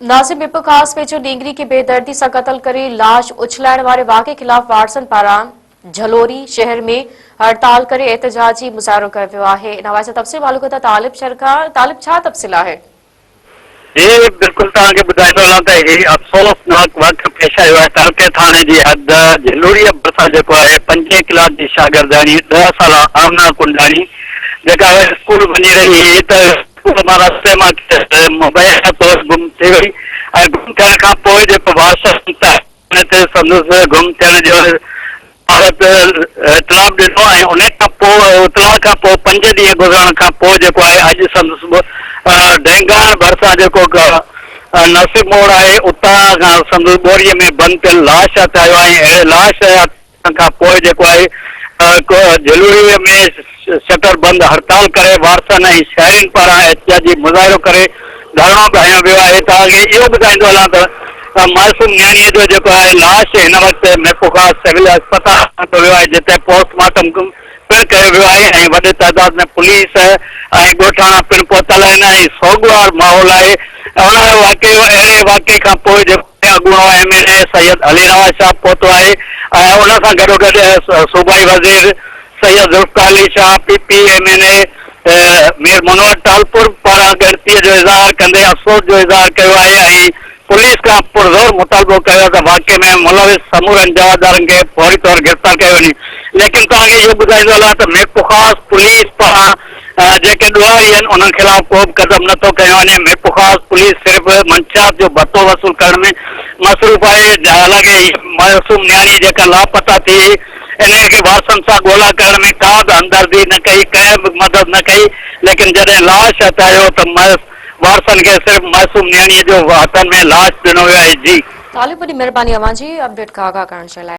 ناظم ميرپورخاص ويجهو نينگري کي بيدردي سان قتل ڪري لاش اڇلائڻ واري واقعي خلاف وارثن پاران جهلوري شهر ۾ هڙتال ڪري احتجاجي مظاهرو ڪيو ويو آهي. ان حوالي سان تفصيل معلوم ڪندا طالب شھر کان طالب ڇا تفصيل آهي؟ جي بلڪل توهان کي ٻڌائيندو هلان ته هي افسوسناڪ واقعو پيش آيو آهي تعلقي ٿاڻي جي حد جهلوري ڀرسان جيڪو آهي پنجين ڪلاس جي شاگردياڻي ڏهه سالا آمنا ڪنڊاڻي جيڪا اسڪول وڃي رهي هئي ته اسڪول مان رستي مان کيس مبينا طور گم ٿي وئي ۽ گم ٿيڻ کان پوء جيڪو وارثن تي سندس گم ٿيڻ جو بابت اطلاع به ڏنو ۽ ان کان پوء اطلاع کان پوء پنج ڏينهن گذرڻ کان پوء جيڪو آهي اڄ سندس ڊينگاڻ ڀرسان جيڪو نصيب موڙ آهي اتان کان سندس ٻوري ۾ بند پيل لاش هٿ آيو آهي ۽ اهڙي لاش ان کان پوء جيڪو آهي جهلوري ۾ شٽر بند هڙتال ڪري وارثن ۽ شهرين پاران احتجاجي مظاهرو ڪري ڌرڻو به هنيو ويو آهي. توهان کي اهو ٻڌائيندو هلان ته معصوم نياڻيء جو جيڪو آهي لاش هن وقت ميرپورخاص سول اسپتال آندو ويو آهي جتي پوسٽ مارٽم پڻ ڪيو ويو آهي ۽ وڏي تعداد ۾ پوليس ۽ ڳوٺاڻا پڻ پهتل آهن ۽ سوڳوار ماحول آهي ان واقعي اهڙي واقعي کان پوء جيڪو اڳوڻو M N A Syed Ali Nawaz Shah پهتو آهي ۽ ان سان گڏوگڏ صوبائي وزير Syed Zulfiqar Ali Shah, P P M N A Mir Munawar Talpur پاران ڳڻتي جو اظهار ڪندي افسوس جو اظهار ڪيو آهي ۽ پوليس کان پرزور مطالبو ڪيو آهي ته واقعي ۾ ملوث سمورن جوابدارن کي فوري طور گرفتار ڪيو وڃي ليڪن توهان کي اهو ٻڌائيندو هلان ته ميرپورخاص پوليس پاران جيڪي ڏوهاري آهن انهن خلاف ڪو به قدم نه ٿو کنيو وڃي، ميرپورخاص پوليس صرف منشيات جو ڀتو وصول ڪرڻ ۾ مصروف آهي، حالانڪه هيء معصوم نياڻي جيڪا لاپتا ٿي هئي انهيء کي وارثن سان ڳولا ڪرڻ ۾ ڪا به همدردي نه ڪئي، ڪنهن به مدد نه ڪئي، ليڪن جڏهن لاش هٿ آيو ته وارثن کي صرف معصوم نياڻيء جو هٿن ۾ لاش ڏنو ويو آهي، جي. طالب وڏي مهرباني اوهان جي اپڊيٽ کان آگاهه ڪرڻ جي لاء.